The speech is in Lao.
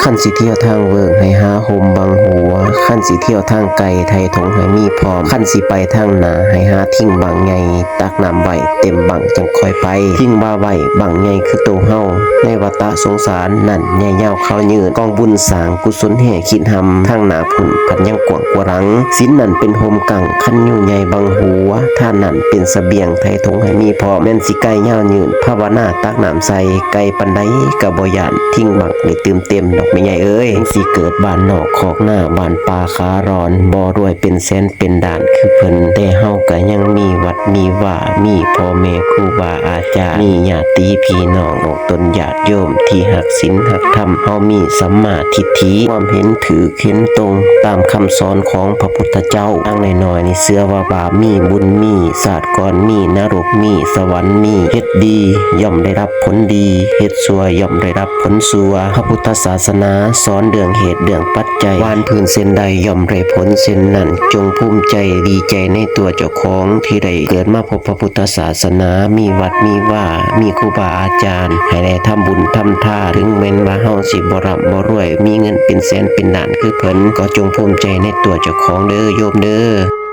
ຄັນຊິທ່ຽວທາງເວີກໃຫ້ຫາຮົ່ມບັງຫົວ, ຄັນຊິທ່ຽວທາງໄກໄຖ່ຖົງໃຫ້ມີພ້ອມ, ຄັນຊິໄປທາງໜ້າໃຫ້ຫາທິງບັ້ງໃຫຍ່ ຕັກນ້ຳໄວ້ເຕັມບັ້ງຈັ່ງຄ່ອຍໄປ. ທິງວ່າໄວ້ບັ້ງໃຫຍ່ຄືໂຕເຮົາ ໃນວັດຕະສົງສານນັ້ນໃຫຍ່ຍາວຂາວຍືນ, ກອງບຸນສ້າງກຸສົນແຮ່ຄິດຮ່ຳ ທາງໜ້າພຸ້ນພັດຍັງກວ້າງກວ່າຫຼັງ. ສິນນັ້ນເປັນຮົ່ມກັ້ງ ຄັນຍູໃຫຍ່ບັງຫົວ, ທານນັ້ນເປັນສະບຽງໄຖ່ຖົງໃຫ້ມີພ້ອມ. ແມ່ນຊິໄກຍາວຍືນ ພາວະນາຕັກນ້ຳໃສ່ ໄກປານໃດກໍບໍ່ຢ້ານ ທິງບັ້ງໄດ້ຕື່ມເຕັມດອກແມ່ໃຫຍ່ເອີຍ. ເຖິງຊິເກີດບ້ານນອກຄອກນາ ບ້ານປ່າຂາລອນ ບໍ່ລວຍເປັນແສນເປັນລ້ານຄືເພິ່ນ ແຕ່ເຮົາກໍຍັງມີວັດມີວາ ມີພໍ່ແມ່ຄູບາອາຈານ ມີຍາດຕິພີ່ນ້ອງ ອອກຕົນຍາດໂຍມທີ່ຮັກສິນຮັກທຳ. ເຮົາມີສຳມາທິດຖິ ຄວາມເຫັນຖືກເຫັນຕົງຕາມຄຳສອນຂອງພະພຸດທະເຈົ້າ. ຢ່າງໜ້ອຍໆນີ້ເຊື່ອວ່າບາບມີ ບຸນມີ ຊາດກ່ອນມີ ນະລົກມີ ສະຫວັນມີ. ເຮັດດີຍ່ອມໄດ້ຮັບຜົນດີ, ເຮັດຊົ່ວຍ່ອມໄດ້ຮັບຜົນຊົ່ວ. ພະພຸດທະສາສະໜາສອນເລື່ອງເຫດເລື່ອງປັດໄຈ, ຫວ່ານພື້ນເຊັ່ນໃດຍ່ອມໄດ້ຜົນເຊັ່ນນັ້ນ. ຈົ່ງພູມໃຈດີໃຈໃນຕົວເຈົ້າຂອງທີ່ໄດ້ເກີດມາພົບພະພຸດທະສາສະໜາ, ມີວັດມີວາ ມີຄູບາອາຈານ ໃຫ້ໄດ້ທຳບຸນທຳທານ. ເຖິງແມ່ນວ່າເຮົາຊິບໍ່ຮ່ຳບໍ່ລວຍ ມີເງິນເປັນແສນເປັນລ້ານຄືເພິ່ນ ກໍຈົ່ງພູມໃຈໃນຕົວເຈົ້າຂອງເດີໂຍມເດີ.